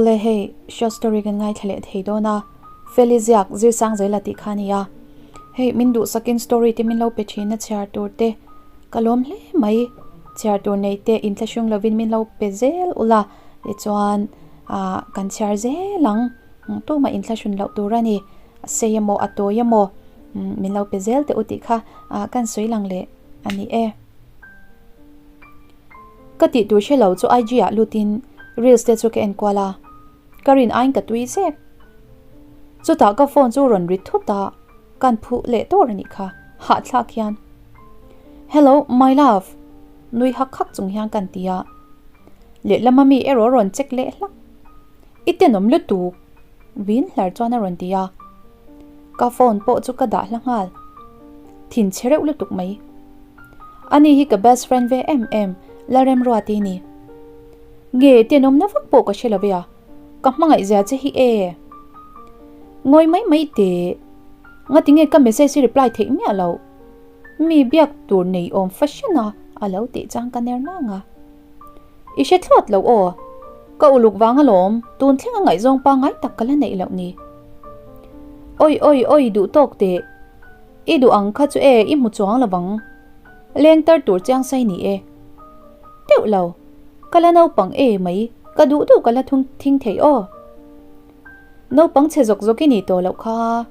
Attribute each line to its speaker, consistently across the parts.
Speaker 1: Awle hei short story kan ngaithla leh thei dawn a, Feli ziak zir sang zel a tih kha a ni a, hei min duhsakin story te min lo pe thin a chhiar tur te ka lawm hle mai, chhiar tur nei te inthlahrung lovin min lo pe zel ula tichuan ah kan chhiar zel ang, tumah inthlahrun loh tur a ni, a sei emaw a tawi emaw min lo pe zel teh u tih kha ah kan sawi lang leh a ni e. Ka tih tur hre lo chu IG ah lutin reels te chu ka en kual a, ka rin aiin ka tui zek. Chutah ka phone chu rawn ri thut a, kan phuh leh tur a nih kha, hahthlak hian. Hello my love nui hak hak chung hian kan ti a, lehlama mi erawh rawn check leh hlak. I tenawm lutuk vin hlar chuan a rawn ti a, ka phone pawh chu ka dah hla nghal. Thin chhe reuh lutuk mai. Ani hi ka best friend ve em em Lalremruati ni. Nge tenawmna vak pawh ka hre lo ve a, ka hmangaih zia che hi e. Ngawi mai mai teh. Ngatinge ka message hi reply theih miah loh. Mi biak tur nei awm fashion a a lo tih chang ka ner nang a. I hre thlawt lo aw. Ka uluk vang alawm, tun thleng a ngaihzawng pangngai tak ka la neih loh ni. Oi oi oi duh tawk teh. I duh ang kha chu e i hmu chuang lo vang. Leng tar tur chiang sai ni e. Teuh lo. Ka la naupang e mai, ka duh duh ka la thung thing thei aw. Naupang chhe zawk zawk i nih tawh loh kha.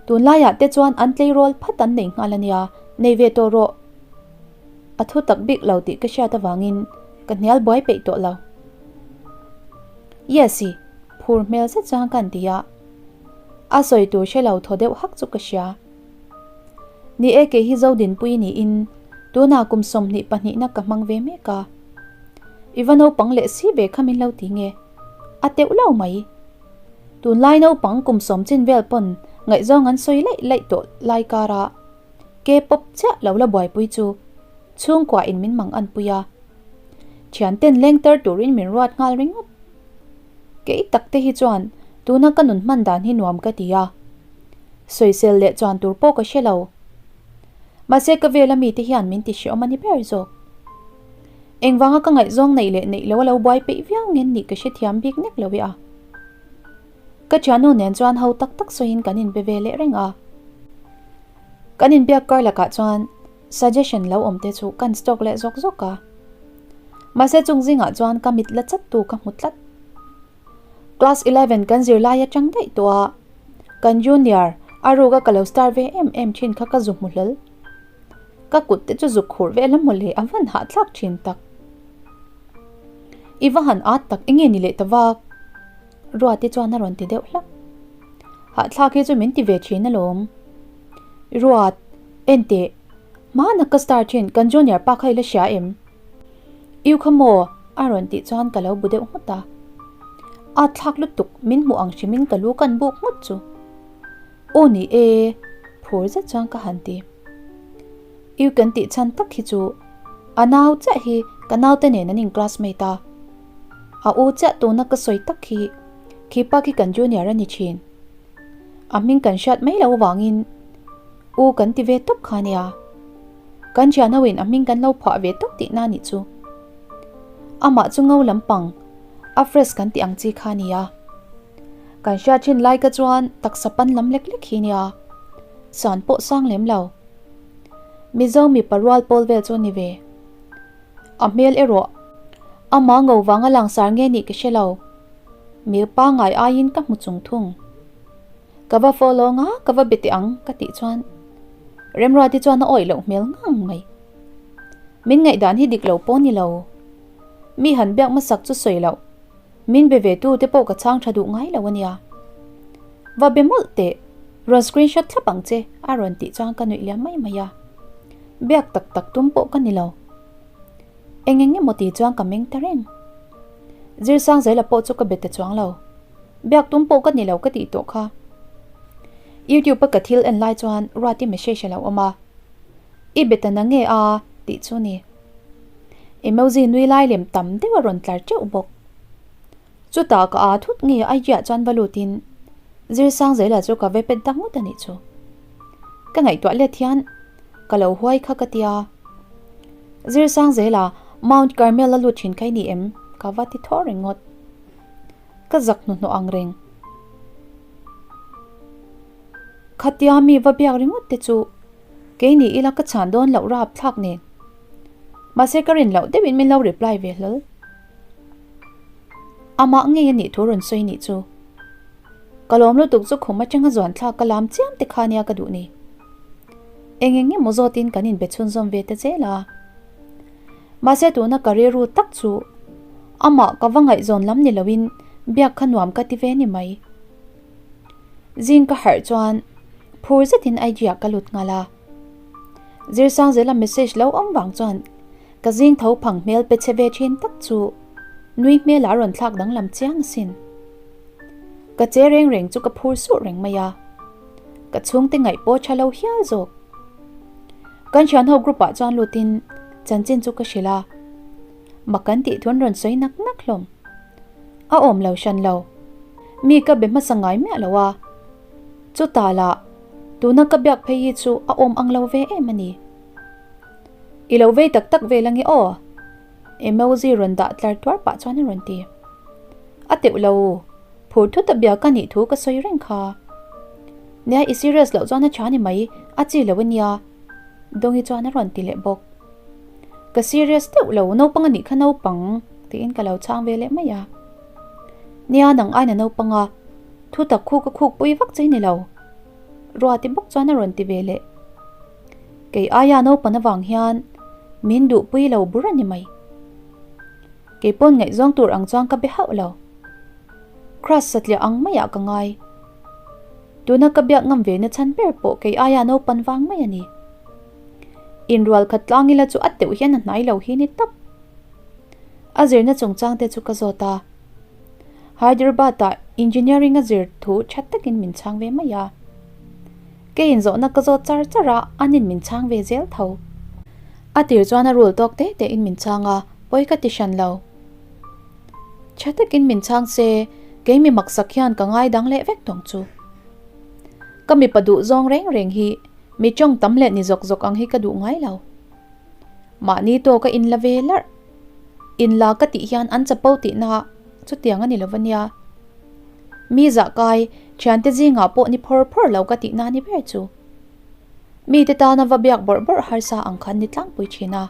Speaker 1: Tunlaiah te chuan an tleirawl phat an nei nghal a nia, nei ve tawh rawh. A thu tak bik lo tih ka hriat avangin ka hnial buai peih tawh lo. Yes i, phur hmel zet chuan ka han ti a. A sawi tur hre lo thaw deuh hak chu ka hria. Ni e kei hi Zodinpui niin tunah kum 22 na ka hmang ve mek a. I va naupang leh si ve kha min lo ti nge? A teuh lo mai. Tunlai naupang kum sawm chin vel pawn ngaihzawng an sawi laih laih tawh lai karah K-pop chiah lo la buaipui chu chhungkua in min mang anpui a. Thianten leng tar turin min ruat nghal ringawt. Kei tak te hi chuan tuna ka nun hman dan hi nuam ka ti a. Sawisel leh chuan tur pawh ka hre lo. Mahse ka vela mite hian min ti hreawm a ni ber zawk. Engvanga ka ngaihzawng neih leh neih lo a lo buai peih viau ngen nih ka hrethiam bik nek lo e a. Ka thiannu nen chuan ho tak tak sawiin kan inbe ve leh reng a. Kan inbiak kar lakah chuan suggestion lo awm te chu kan stock leh zawk zawk a. Mahse chung zingah chuan ka mit la chat tu ka hmu tlat. Class 11 kan zir lai atang daih tawh a, kan junior a ruka ka lo star ve em em thin kha ka zu hmu hlawl. Ka kut te chu zuk khur vel a mawle a van hahthlak thin tak. I va han at tak enge ni leh ta vak? Ruati chuan a rawn ti deuh hlak. Hahthlak hi chu min ti ve thin alawm. Ruat, enteh, hmana ka star thin kan junior pa kha i la hria em? Iu kha maw? a rawn tih chuan ka lo bu deuh nghut a. At thlak lutuk min hmuh ang hrimin ka lu kan buk nghut chu. Aw ni e, phur zet chuan ka han ti. Iu kan tih chhan tak hi chu a nau chiah hi ka naute nen an in classmate a. A u chiah tuna ka sawi tak hi khi pa khi kan junior a ni thin. A hming kan hriat mai lo avangin u kan ti ve tawp kha nia. Kan thian ho in a hming kan lo phuah ve tawp tihna a nih chu. Amah chu ngo lampang a fresh kan tih ang chi kha nia. Kan hriat thin lai ka chuan taksa pan lam lek lek hi nia. San pawh sang lem lo. Mizo mipa rual pawl vel chu a ni ve. A hmel erawh ama ngo vanga langsar nge nih ka hre lo. Mi pangngai aiin ka hmu chung thung. Ka va follow nga ka va be teh ang ka tih chuan Remruati chuan a awih loh hmel ngang mai. Min ngaihdan hi dik lo pawh ni lo. Mi han biak hmasak chu sawi loh. Min be ve tu te pawh ka chhang tha duh ngai lo a nia. Va be mawlh teh, rawn screenshot thlap ang che a rawn tih chuan ka nuih liam mai mai a. Biak tak tak tum pawh ka ni lo. Eng eng emaw ti chuan ka meng ta reng. Zirsangzela pawh chu ka be ta chuang lo. Biak tum pawh ka ni lo ka tih tawh kha. YouTube a ka thil en lai chuan Ruati message a lo awm a. I be ta na nge a tih chu ni. Emoji nui lai lem tam deuh a rawn tlar teuh bawk. Chutah ka aa thut nge a iah chuan va lutin Zirsangzela chu ka ve pet dang ngawt a nih chu. Ka ngaihtuah let hian ka lo huai kha ka tia. Zirsangzela Mount Carmel a lut thin kha i ni em? Ka va ti thaw ringawt. ka zak hnuhnawh ang reng. Khatia mi va biak ringawt te chu kei ni ila ka chhan dawn loh rap thlak nen. Mahse ka rin loh deuhin min lo reply ve hlawl. Amah ngei a nih thu rawn sawi nih chu. Ka lawm lutuk chu khum atanga zuan thlak ka lam chiam te kha nia ka duh ni. Eng eng emaw zawtin kan inbe chhunzawm ve ta zel a. Mahse tuna ka rilru tak chu amah ka va ngaihzawn lam ni loin biak kha nuam ka ti ve ni mai. Zing ka harh chuan phur zetin IG ah ka lut nghal a. Zirsangzela message lo awm vang chuan ka zing tho phang hmel pe che ve thin tak chu nui hmel ah a rawn thlak danglam chiang asin. Ka che reng reng chu ka phur suh reng mai a. Ka chhungte ngaih pawh tha lo hial zawk. Kan thian ho group ah chuan lutin chanchin chu ka hrilh a. Mak kan tih thu an rawn sawi nak nak hlawm. A awm lo hran lo. Mi ka be hmasa ngai miah lo a. Chutah lah tuna ka biak phei hi chu a awm ang lo ve em a ni. I lo vei tak tak vel ange aw. Emoji rawn dah tlar tuar pah chuan a rawn ti. A teuh lo. Phur thut a bia ka nih thu ka sawi reng kha. Nia i serious loh chuan a tha ni mai, a chi lo ania. Dawngi chuan a rawn ti leh bawk. Ka serious deuh lo, naupang a nih kha naupang tiin ka lo chhang ve leh mai a. Nia nang aina naupang a, thu tak khu ka khuk pui vak che ni lo. Ruati bawk chuan a rawn ti ve leh. Kei aia naupan avang hian min duhpui lo bur a ni mai. Kei pawn ngaihzawng tur ang chuan ka be hauh lo. Crush satliah ang maiah ka ngai. Tuna ka biak ngam ve na chhan ber pawh kei aia naupan vang mai a ni. Inrual khat tlang ila chu a teuh hian a hnai lo hi ni tawp. A zirna chungchang te chu ka zawt a. Hyderabad-ah engineering a zir thu tha takin min chhang ve mai a. Keiin zawhna ka zawt char char a, anin min chhang ve zel tho. A tir chuan a rul tawk te tein min chhang a, pawi ka ti hran lo. Tha takin min chhang se, kei mi maksak hian ka ngai dang leh vek tawng chu. Ka mipa duh zawng reng reng hi mi tawng tam leh ni zawk zawk ang hi ka duh ngai lo. Mahni tawka in la ve larh. In la ka tih hian an chapo tihna chutiang a ni lo ania. Mi zah kai thiante zingah pawh ni phawr phawr lo ka tihna ni ber chu. Mite tana va biak bawrh bawrh harsa ang khan ni tlangpui thin a.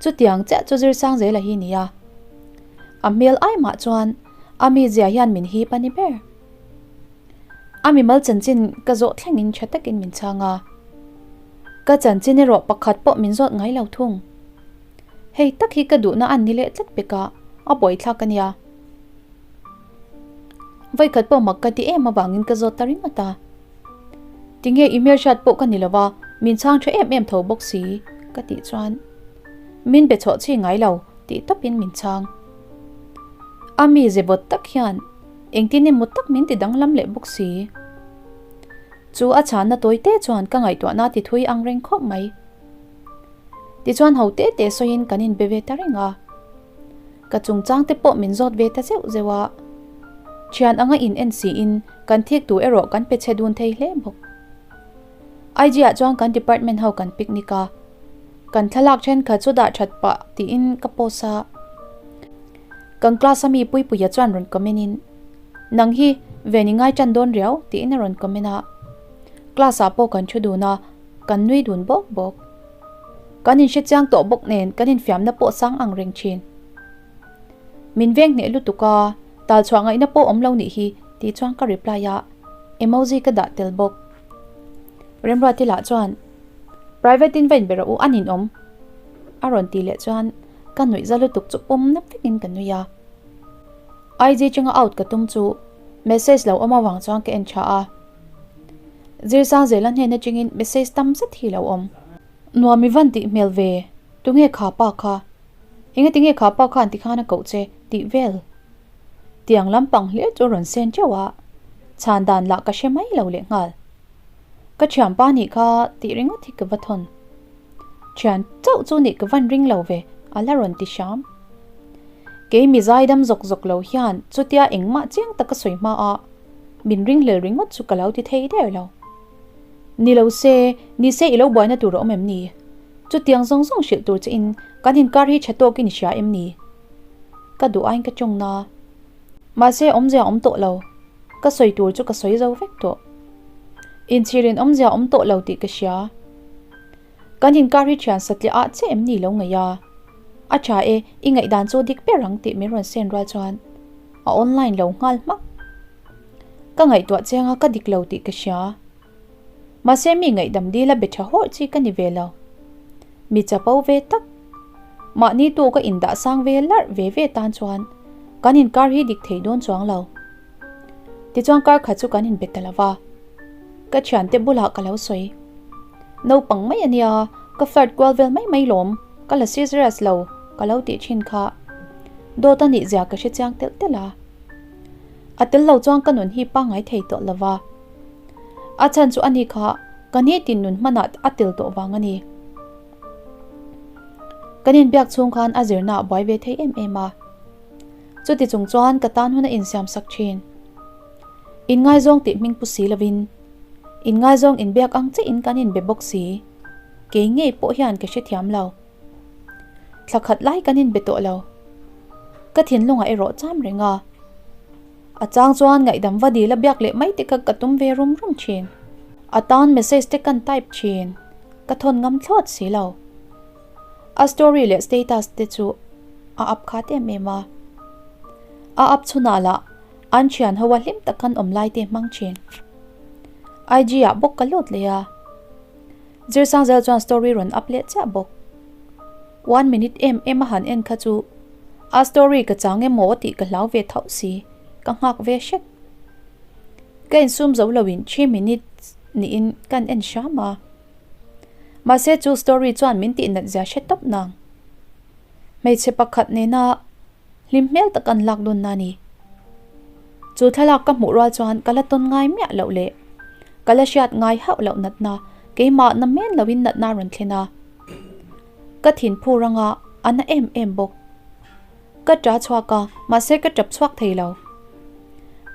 Speaker 1: Chutiang chiah chu Zirsang zela hi nia. A hmel ai mah chuan a mizia hian min hip a ni ber. A mimal chanchin ka zawh thlengin tha takin min chhang a. Ka chanchin erawh pakhat pawh min zawt ngai lo thung. Hei tak hi ka duhna an ni leh tlat pek a, a buaithlak a nia. Vawikhat pawh mak ka ti em avangin ka zawt ta ringawt a. Tinge i hmelhriat pawh ka ni lo va, min chhang tha em em tho bawk si, ka tih chuan min be chhuah chhi ngai lo tih tawpin min chhang. A mi ze vawt tak hian engtin emaw tak min ti danglam leh bawk si. Chu a chhanna tawi te chuan ka ngaihtuahna ti thui ang reng khawp mai. Tichuan ho te te sawiin kan inbe ve ta reng a. Ka chungchang te pawh min zawt ve ta zeuh zeuh a. Thian anga in en siin kan thik tur erawh kan pe chhe dun thei hle bawk. IG ah chuan kan department ho kan picnic a. Kan thlalak thenkhat chu dah that pah tiin ka post a. Kan class a mi Puipuia chuan rawn comment in, Nang hi ven i ngai tan dawn riau tiin a rawn comment a. Class ah pawh kan thu dun a, kan nui dun bawk bawk. Kan inhre chiang tawh bawk nen kan infiamna pawh sang ang reng thin. Min veng hneh lutuk a, tal chhuah ngaihna pawh awm lo nih hi tih chuan ka reply a, emoji ka dah tel bawk. Remruati lah chuan, Private in va inbe rawh u, a ninawm a rawn tih leh chuan ka nuih za lutuk chu pawm na vekin ka nui a. IG chunga out ka tum chu message lo awm avang chuan ka en tha a. Zirsangzela hnen atangin message tam zet hi lo awm. Nuam i van tih hmel ve, tunge kha pa kha? Engati nge kha pa khan tikhan a koh che tih vel? Tiang lampang hlir chu rawn sen teuh a, chhan dan lah ka hre mai lo leh nghal. Ka thianpa nih kha tih ringawt hi ka va thawn. Thian chauh chu nih ka van ring lo ve, a la rawn ti hram. Kei mi zaidam zawk zawk lo hian chutia engmah chiang taka sawi hma a, min ringhlel ringawt chu ka lo ti thei der lo. Ni lo se, ni se i lo buaina tur a awm em ni? Chutiang zawng zawng hrilh tur che in kan inkar hi tha tawkin i hria em ni? Ka duh aiin ka tawng na. Mahse awmzia awm tawh lo. Ka sawi tur chu ka sawi zo vek tawh. Inchhirin awmzia awm tawh lo tih ka hria. Kan inkar hi thian satliah ah che em ni lo ngaih a? A tha e, i ngaihdan chu dik ber ang tih min rawn send rual chuan a online lo nghal hmak. Ka ngaihtuah chiang a ka dik lo tih ka hria. Mahse mi ngaihdam dil a be tha hawrh chi ka ni ve lo. Mi chapo ve tak. Mahni tu ka indah sang ve larh ve ve tan chuan kan inkar hi dik thei dawn chuang lo. Tichuan kar khat chu kan inbe ta lo va. Ka thiante bulah ka lo sawi. Naupang mai a nia, ka flirt kual vel mai mai lawm, ka la serious lo ka lo tih thin kha. Dawt a nih zia ka hre chiang telh telh a. A tel lo chuan ka nun hi pangngai thei tawh lo va. A chhan chu ani kha ka nitin nun hmanah a tel tawh vang a ni. Kan inbiak chhung khan a zirna a buai ve thei em em a. Chuti chung chuan ka tan hun a insiam sak thin. Inngaizawng tih hming pu si lovin, inngaizawng inbiak ang chiahin kan inbe bawk si. Kei ngei pawh hian ka hrethiam lo. Thla khat lai kan inbe tawh lo. Ka thinlungah erawh cham reng a. A chang chuan ngaihdam va dil a biak leh mai te kha ka tum ve rum rum thin. A tan message te kan type thin, ka thawn ngam thlawt si lo. A story leh status te chu a up khat em em a. A up chhunah lah an thian ho a hlim tak khan awm lai te hmang thin. IG ah bawk ka lut leh a. Zirsangzel chuan story rawn up leh chiah bawk. One minute em em a han en kha chu a story ka chang emaw tih ka hlau ve thauh si, ka nghak ve hrep. Ka insum zo loin three minutes niin kan en hram a. Mahse chu story chuan min tih nat zia hre tawp nang. Hmeichhe pakhat nena hlim hmel tak an lak dawn na ni. Chu thlalak ka hmuh rual chuan ka la tawn ngai miah loh leh ka la hriat ngai hauh loh natna keimah na men loin natna rawn thlen a. Ka thin phur anga a na em em bawk. Ka ṭa chhuak a, mahse ka ṭap chhuak thei lo.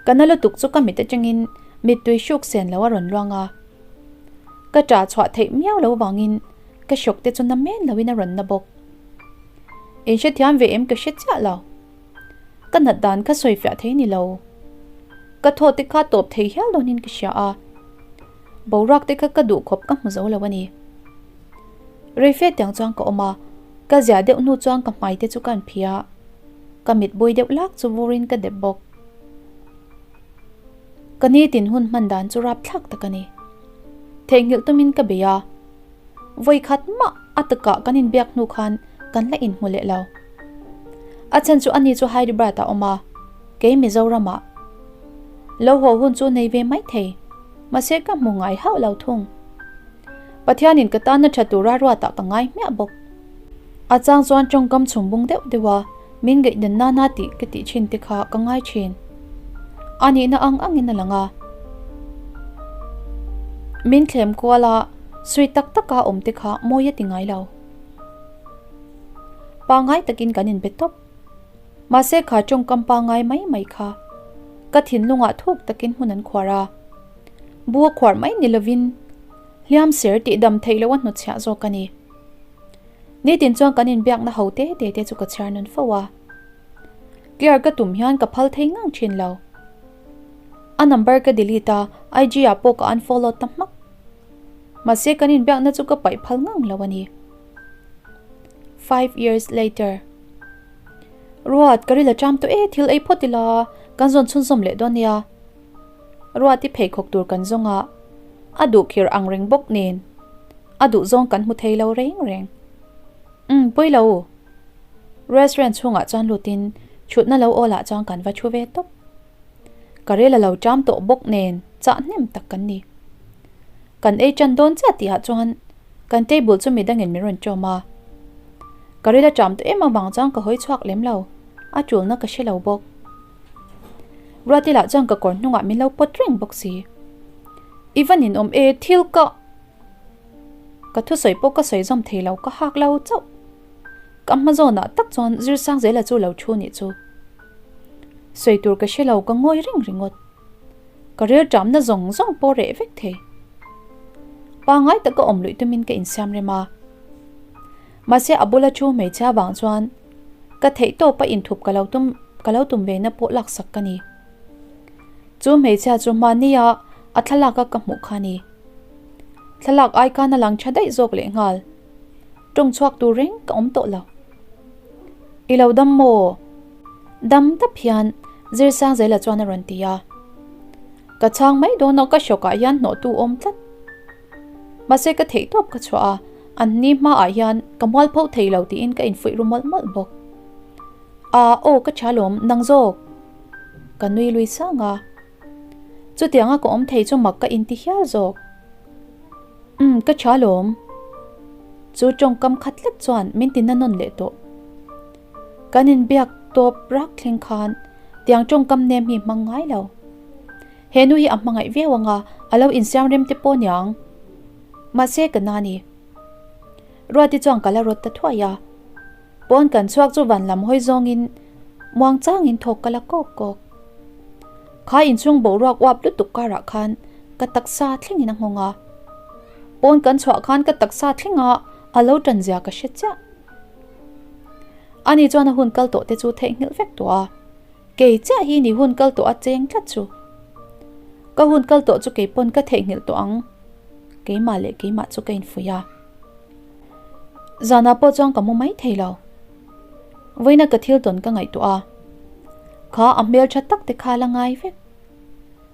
Speaker 1: Ka na lutuk chu ka mit atangin mittui hruk sen lo a rawn luang a. Ka ṭah chhuah theih miau lo vangin ka hrawk te chu na men loin a rawn na bawk. In hrethiam ve em ka hre chiah lo. Ka nat dan kha sawi fiah thei ni lo. Ka thaw te kha tawp thei hial dawnin ka hria a. Boruak te kha ka duh khawp ka hmu zo lo a ni. Reife tiang chuan ka awm a, ka ziah deuh hnu chuan ka hmai te chu ka anphih a, ka mit bui deuh lak chu vurin ka dep bawk. Ka nitin hun hman dan chu rapthlak tak a ni. Theihnghilh tumin ka bei a, vawi khat mah a takah kan inbiak hnu khan kan la inhmu leh lo. A chhan chu ani chu Hyderabad ah awm a, kei Mizoram ah. Lo haw hun chu nei ve mai thei, mahse ka hmu ngai hauh lo thung. Pathianin ka tana tha tura ruatah ka ngai hmiah bawk. A chang chuan tawngkam chhum bung deuh deuh a, min gaihdan nana tih ka tih thin te kha ka ngai thin. A nihna ang angin a lang a. Min thlem kual a, sui tak taka awm te kha mawi a ti ngai lo. Pangai takin kan inbe tawp. Mahse kha tawngkam pangai mai mai kha ka thinlungah thuk takin hmun an khuar a. Bu a khuar mai ni lovin hliam ser tih dam theih loh a hnutchhiah zawk a ni. Nitin chuan kan inbiakna ho te te te chu ka chhiar nawn fo a. Clear ka tum hian ka phal thei ngang thin lo. A number ka delete a, IG ah pawh ka unfollow ta hmak. Mahse kan inbiakna chu ka paih phal ngang lo a ni. Five years later. Ruat, ka ril a ṭam tawh e, thil ei phawt ila, kan zawn chhunzawm leh dawn nia. Ruati pheikhawk tur kan zawng a, a duh khir ang reng bawk nen a duh zawng kan hmu thei lo reng reng. Umm, pawi lo. Restaurant chhungah chuan lutin thutna lo awl ah chuan kan va thu ve tawp. Ka rel a lo ṭam tawh bawk nen chah hnem tak kan ni. Kan ei ṭan dawn chiah tihah chuan kan table chu midangin min rawn ṭawm a. Ka rel a ṭam tawh em avang chuan ka hawi chhuak lem lo, a ṭulna ka hre lo bawk. Ruati lah chuan ka kawr hnungah min lo pawt reng bawk si. I va ninawm e, thil ka. Ka thusawi pawh ka sawi zawm thei lo, ka hak lo chauh. Ka hma zawnah tak chuan Zirsangzela chu lo thu nih chu. Sawi tur ka hre lo, ka ngawi reng ringawt. Ka rel ṭamna zawng zawng pawh reh vek thei. Pangngai taka awm luih tumin ka insiam rem a. Mahse a bula thu hmeichhia vang chuan ka theihtawpa inthup ka lo tum. ka lo tum ve na pawh laksak ka ni. Chu hmeichhia chu hmahnia a thlalak a ka hmuh kha a ni. Thlalak ai khan a lang tha daih zawk lehnghal. Tawng chhuak tur reng ka awm tawh lo. I lo dam maw? Dam tap hian Zirsangzela chuan a rawn ti a. Ka chhang mai dawn a ka hrawkah hian hnawhtu awm tlat. Mahse ka theih tawp ka chhuah a, an ni hmaah hian ka mualpho thei lo tiin ka infuih ru mawlh mawlh bawk. Aa aw ka tha lawm nang zawk. Ka nui lui sang a. Chutianga ka awm thei chu mak ka inti hial zawk. Umm ka tha lawm. Chu tawngkam khat lek chuan min ti na nawn leh tawh. Kan inbiak tawp rak thleng khan tiang tawngkam nem hi hmang ngai lo. He nu hi a hmangaih viau anga a lo insiam rem te pawh niang. Mahse ka na ni. Ruati chuan ka la rawt ta thuai a. Pawn kan chhuak chu van lam hawi zawngin muang changin thawk ka la kawk kawk. Kha inchhung boruak uap lutuk karah khan ka taksa thlengin a nghawng a. Pawn kan chhuah khan ka taksa thlenga a lo tan zia ka hre chiah. Ani chuan a hun kal tawh te chu theihnghilh vek tawh a. Kei chiah hi ni hun kal tawh a cheng tlat chu. Ka hun kal tawh chu kei pawn ka theihnghilh tawh ang. Keimah leh keimah chu ka infuih a. Zanah pawh chuan ka mu mai thei lo. Vawiina ka thil tawn ka ngaihtuah a. Kha a hmeltha tak te kha la ngai vek.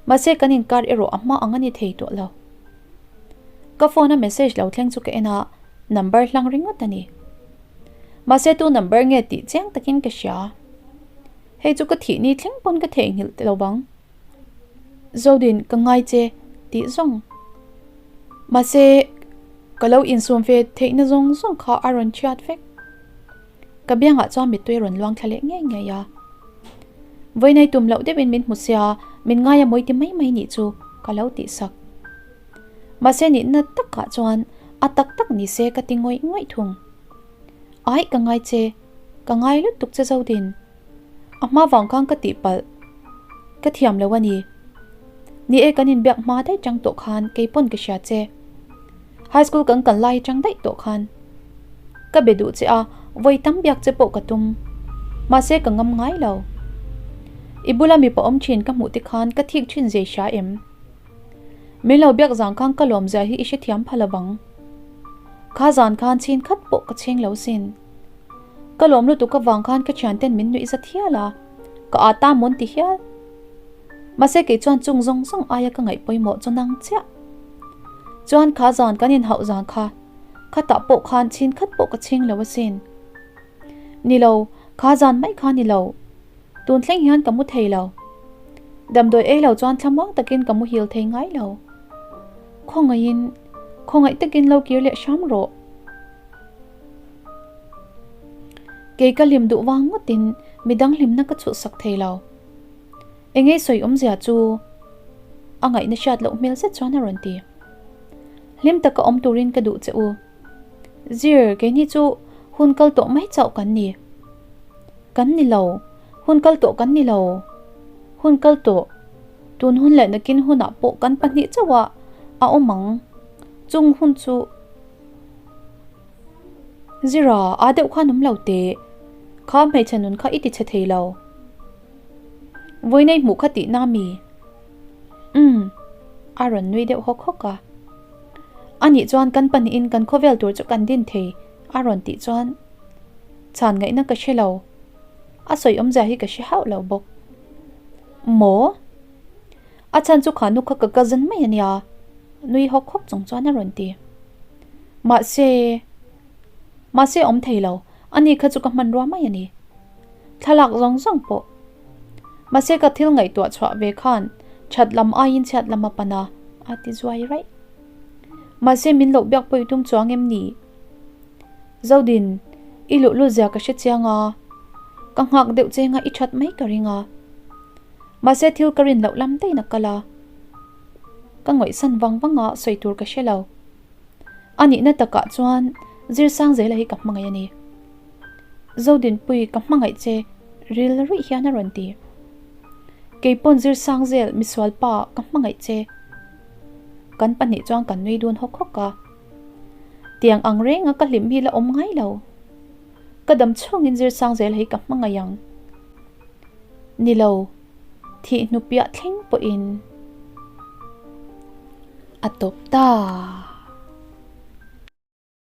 Speaker 1: Mahse kan inkar erawh a hma ang a ni thei tawh lo. Ka phone a message lo thleng chu ka en a, number hlang ringawt a ni. Mahse tu number nge tih chiang takin ka hria. Hei chu ka thih ni thleng pawn ka theihnghilh lo bang. Zodin ka ngai che tih zawng. Mahse ka lo insum ve theihna zawng zawng kha a rawn chhiat vek. Ka biangah chuan mittui a rawn luang thla leh ngei ngei a. Vawiinai tum loh deuhin min hmu sia, min ngai a mawi ti mai mai nih chu ka lo tih sak. Mahse nihna takah chuan a tak tak ni se ka ti ngawih ngawih thung. Aih ka ngai che, ka ngai lutuk che Zodin. A hma vang khan ka tih palh. Ka thiam lo a ni. Ni e kan inbiak hma daih chang tawh khan kei pawn ka hria che. High school kan kal lai chang daih tawh khan. Ka be duh che a, vawi tam biak che pawh ka tum. Mahse ka ngam ngai lo. I bula mipa awm thin ka hmuh te khan ka thik thin zei hria em? Min lo biak zan khan ka lawm zia hi i hrethiam pha lovang. Kha zan khan chhin khat pawh ka chheng lo sin. Ka lawm lutuk avang khan ka thianten min nuih zat hial a, ka â ta mawn ti hial. Mahse kei chuan chung zawng zawng aia ka ngaih pawimawh chu nang chiah. Chuan kha zan kan inhauh zan kha, khatah pawh khan chhin khat pawh ka chhing lo asin. Ni lo, kha zan mai kha ni lo. Tun thleng hian ka mu thei lo. Damdawi ei lo chuan thlamuang takin ka muhil thei ngai lo. Khawngaihin, khawngaih takin lo kir leh hram rawh. Kei ka hlim duh vang ngawtin midang hlimna ka chhuhsak thei lo. Engei sawi awmzia chu a ngaihna hriat loh hmel zet chuan a rawn ti. Hlim taka awm turin ka duh che u. Zir, keini chu hun kal tawh mai chauh kan ni. Kan ni lo, hun kal tawh kan ni lo. Hun kal tawh, tun hun leh nakin hunah pawh kan pahnih chauhah a awm ang. Chung hun chu. Zira, aa deuh khan awm lo teh. Kha hmeichhe nun kha i ti chhe thei lo. Vawiinei hmuh kha tihna mi? Umm, a rawn nui deuh hawk hawk a. Anih chuan kan pahnihin kan khawvel tur chu kan din thei, a rawn tih chuan chhan ngaihna ka hre lo. A sawi awmzia hi ka hre hauh lo bawk. Maw? A chhan chu khanu kha ka cousin mai a nia, nui hawk hawk chung chuan a rawn ti. Mahse, mahse awm thei lo, ani kha chu ka hmanrua mai a ni. Thlalak zawng zawng pawh. Mahse ka thil ngaihtuah chhuah ve khan that lam aiin chhiat lam a pan a, a ti zuai raih. Mahse min loh biak pawh i tum chuang em ni? Zodin, i luhlut zia ka hre chiang a, ka nghak deuh cheng a i that mai ka ring a. Mahse thil ka rin loh lam daih in a kal a. Ka ngawihsan vang vang a sawi tur ka hre lo. A nihna takah chuan Zirsangzela hi ka hmangaih a ni. Zodinpui ka hmangaih che ril ruih hian a rawn ti. Keipawn Zirsangzel misual pa ka hmangaih che. Kan pahnih chuan kan nui dun hawk hawk a. Tiang ang renga ka hlim hi la awm ngai lo. Ka dam chhungin Zirsangzela hi ka hmangaih ang. Ni lo, thih hnu piah thleng pawhin a tawp ta.